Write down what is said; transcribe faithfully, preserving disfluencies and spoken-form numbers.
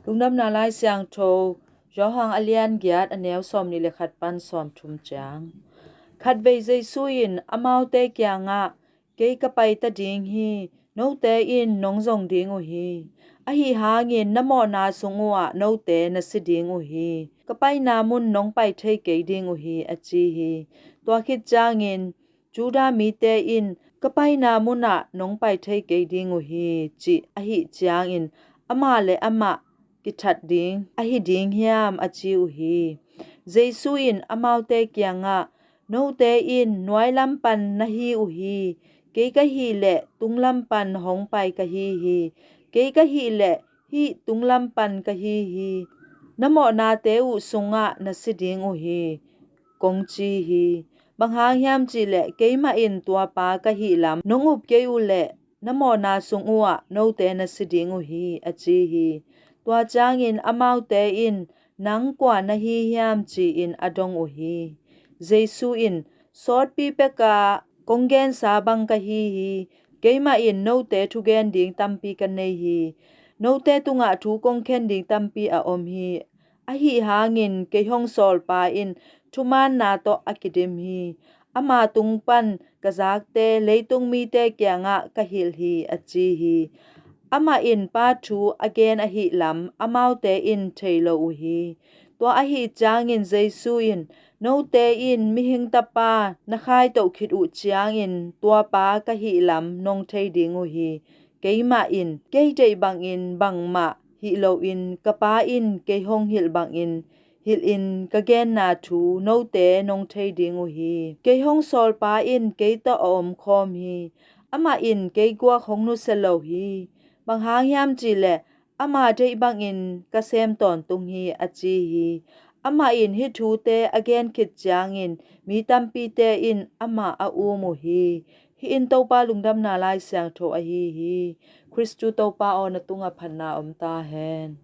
Lungdamna Lai Siangtho, Johan a lian giat, a neu sawmnih le khat pan sawmthum ciang. Khatvei Jesu in amaute kiangah, "Kei ka pai ta ding hi, note in nong zong ding uh hi. Ahi hangin na mawhna sung uhah note na si ding uh hi. Ka paina mun nong pai thei kei ding uh hi," a ci hi. Tua khit ciangin Judah mite in, "Ka paina munah nong pai thei kei ding uh hi," cih ahih ciangin, "Amah le amah kithat ding ahi ding hiam?" a ci uh hi. Jesu in amaute kiangah, "Note in nuai lam pan na hi uh hi. Kei ka hih leh tung lam pan hong pai ka hi hi. Kei ka hih leh hih tung lam pan ka hi hi. Na mawhnate uh sungah na si ding uh hi," kong ci hi. "Bang hang hiam cihleh keimah in tua Pa ka hih lam nong up kei uh leh na mawhna sung uhah note na si ding uh hi," a ci hi. Tua ciangin amaute in, "Nang kua na hi hiam?" ci-in a dong uh hi. Jesu in, "Sawtpi peka kong gensa bang ka hi hi. Keimah in note thugen ding tampi ka nei hi. Note tungah thu kong khen ding tampi a om hi. Ahi hangin kei hong sawlpa in thumaanna tawh a kidim hi. Ama tung pan ka zakte leitung mite kiangah ka hilh hi," a ci hi. Amah in Pa thu a gen ahi lam amaute in thei lo uh hi. Tua ahih ciangin Jesu in, "Note in mihing tapa na khaitoh khit uh ciangin tua Pa ka hih lam nong thei ding uh hi. Keimah in kei deih bangin bangmah hih loin ka Pa in kei hong hilh bangin hilhin ka genna thu note nong thei ding uh hi. Kei hong sawlpa in kei tawh a omkhawm hi. Amah in kei guak hong nusia lo hi. Bang hang hiam cihleh ama deih bangin ka sem tawntung hi," a ci hi. Amah in hih thute a gen khit ciangin mi tampite in amah a um uh hi. Hih in Topa Lungdamna Lai Siangtho ahi hi. Khristu Topa aw, na tungah phatna om ta hen.